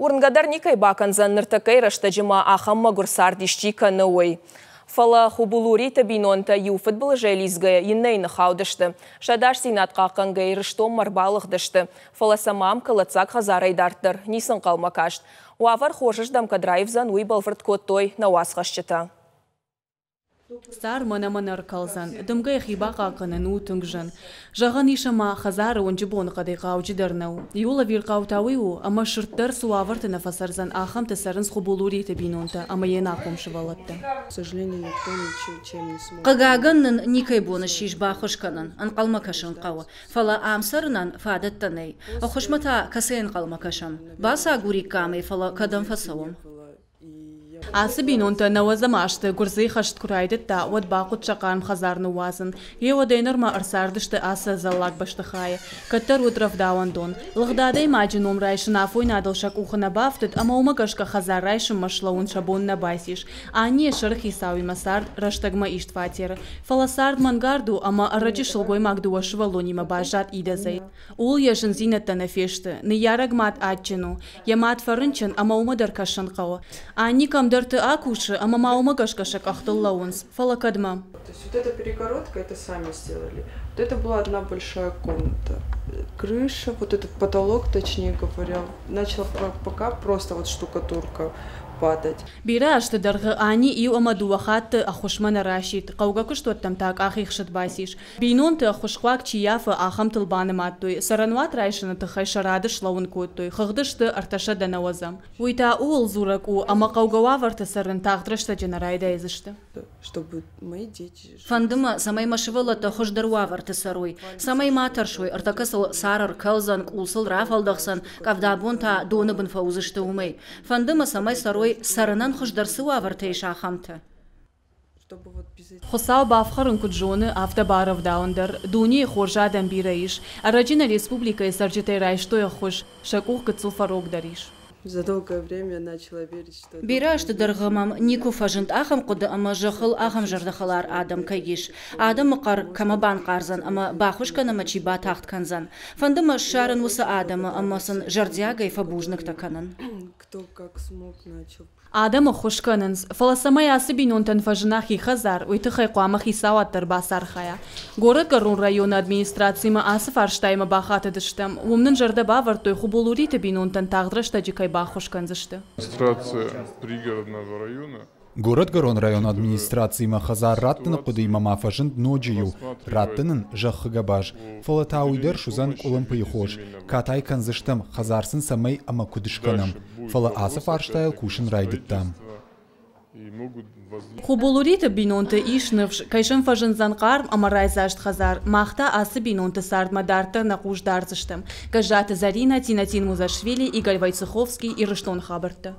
Уырнгӕ дӕр никӕй бакӕндзӕн, ныртӕккӕйы рӕстӕджы ма ахӕм мӕгуыр цард исчи кӕны, уый. Фӕлӕ Хубулуриты бинонтӕ иу фыдбылызӕй лидзгӕйӕ иннӕйы ныххаудысты. Сӕ ӕдасдзинад хъахъхъӕнгӕ Ирыстонмӕ ӕрбалыгъдысты. Фӕлӕ сӕм ам кӕлӕддзаг хӕдзарӕй дарддӕр ницы ӕнхъӕлмӕ каст. Уавӕр хорзырдӕм кӕд раивдзӕн, уый бӕлвырд кодтой нӕ уацхӕсджытӕ. Цар мӕнӕ-мӕнӕ ӕркӕлдзӕн. Дымгӕйӕ хи бахъахъхъӕнын у тынг зын. Зӕгъӕн ис, ӕмӕ хӕдзары уынджы боныхъӕдӕй хъауджыдӕр нӕу. Иууыл ӕвирхъау та уый у, ӕмӕ сырд дӕр цы уавӕрты нӕ фӕцӕрдзӕн, ахӕмты цӕрынц Хубулуриты бинонтӕ ӕмӕ йе нахъом сывӕллӕттӕ. Хъыгагӕн нын никӕй бон ссис баххуыс кӕнын, ӕнхъӕлмӕ кӕсын хъӕуы, фӕлӕ ам цӕрынӕн фадӕттӕ нӕй. Ӕххуысмӕ та кӕцӕй ӕнхъӕлмӕ кӕсӕм? Бацагуриккам ӕй, фӕлӕ кӕдӕм фӕцӕуӕм? Ацы бинонтӕ нӕуӕдзӕм азты Гуырдзыйы хӕст куы райдыдта, уӕд бахъуыд сӕ хъарм хӕдзар ныууадзын. Гъе уӕдӕй нырмӕ ӕрцардысты ацы ӕдзӕллаг бӕстыхайы. Кӕддӕр уыд рӕвдауӕндон. Лыгъд адӕймаджы ном райсын афойнадыл сӕ къухы нӕ бафтыд ӕмӕ уымӕ гӕсгӕ хӕдзар райсынмӕ слӕууын сӕ бон нӕ бацис. Анни йӕ сӕрыхицауимӕ цард рӕстӕгмӕ ист фатеры. Фӕлӕ цард мӕнгард у ӕмӕ ӕрӕджы сылгоймаг дыууӕ сывӕллонимӕ баззад идӕдзӕй. Ууыл йӕ зындзинӕдтӕ нӕ фесты. Ныййарӕг мад адджын у. Йӕ мад фӕрынчын ӕмӕ уымӕ дӕр кӕсын хъӕуы. Анни кӕмдӕрты акусы ӕмӕ ма уымӕ гӕсгӕ сӕ къӕхтыл лӕууынц, фӕлӕ кӕдмӕ? То есть вот эта перегородка, это сами сделали. Вот это была одна большая комната. Крыша, вот этот потолок, точнее говоря, начала пока просто вот штукатурка падать. Бирӕ азты дӕргъы Ани иу ӕмӕ дыууӕ хатты ӕххуысмӕ нӕ расидт, хъӕугӕ куыстуӕттӕм та къахихсыд бацис. Бинонты ӕххуысхъуаг чи ййафы, ахӕмтыл банымадтой. Цӕрӕнуат райсыны тыххӕй сӕ рады слӕууын кодтой. Хыгъды сты 390. Уый та ууыл дзурӕг у, ӕмӕ хъӕугӕ уавӕрты цӕрын тагъд рӕстӕджы нӕ райдайдзысты. Чтобы мои дети Фӕнды мӕ, цӕмӕй мӕ сывӕллӕттӕ хуыздӕр уавӕрты цӕрой, цӕмӕй ма тӕрсой, ӕртӕккӕ сыл цар ӕркӕлдзӕн, къул сыл рафӕлдӕхдзӕн, къӕвда бон та доны бын фӕуыдзысты, уымӕй. Фӕнды мӕ, цӕмӕй цӕрой, цӕрынӕн хуыздӕр цы уавӕртӕ ис, ахӕмты. Чтобы вот без этих Хуыцау бафхӕрын куыд зоны, афтӕ барӕвдауын дӕр. Дунейы хорз адӕм бирӕ ис. Ӕрӕджы нӕ республикӕйы цӕрджытӕй райстой ӕххуыс, сӕ къух гыццыл фӕрогдӕр ис. За долгое время я начала верить, что это Бирӕ азты дӕргъы мӕм никуы фӕзынд ахӕм хъуыды, ӕмӕ зӕххыл ахӕм зӕрдӕхӕлар адӕм кӕй ис. Адӕмы хъӕр кӕмӕ банхъардзӕн ӕмӕ баххуыс кӕнынмӕ чи батагъд кӕндзӕн. Фӕнды мӕ ссарын уыцы адӕмы ӕмӕ сын зӕрдиагӕй фӕбузныгтӕ кӕнын. Кто как смог начал. Адӕм ӕххуыс кӕнынц, фӕлӕ цӕмӕй ацы бинонтӕн фӕзына хи хӕдзар, уый тыххӕй хъуамӕ хицауад дӕр бацархайа. Горӕтгӕрон районы администрацимӕ ацы фарстаимӕ бахатыдыстӕм. Уым нын зӕрдӕ бавӕрдтой, Хубулуриты бинонтӕн тагъд рӕстӕджы кӕй баххуыс кӕндзысты. Администрация пригородного района Горӕтгӕрон районы администрациимӕ хӕдзар раттыны хъуыдыимӕ ма фӕзынд ноджы иу, ратты нын зӕххы гӕбаз. Фӕлӕ та уый дӕр суыдзӕн къуылымпыйы хос. Катай кӕндзыстӕм, хӕдзар сын цӕмӕй ӕмӕ куыд скӕнӕм. Фӕлӕ ацы фарстайыл кусын райдыдтам. Хубулуриты бинонты ис ныфс, кӕй сӕм фӕзындзӕн хъарм ӕмӕ райдзаст хӕдзар. Мах та ацы бинонты цардмӕ дарддӕр нӕ хъус дардзыстӕм. Гӕззаты Зӕринӕ, Тинатин Музашвили, Игорь Войцеховский, Ирыстоны хабӕрттӕ.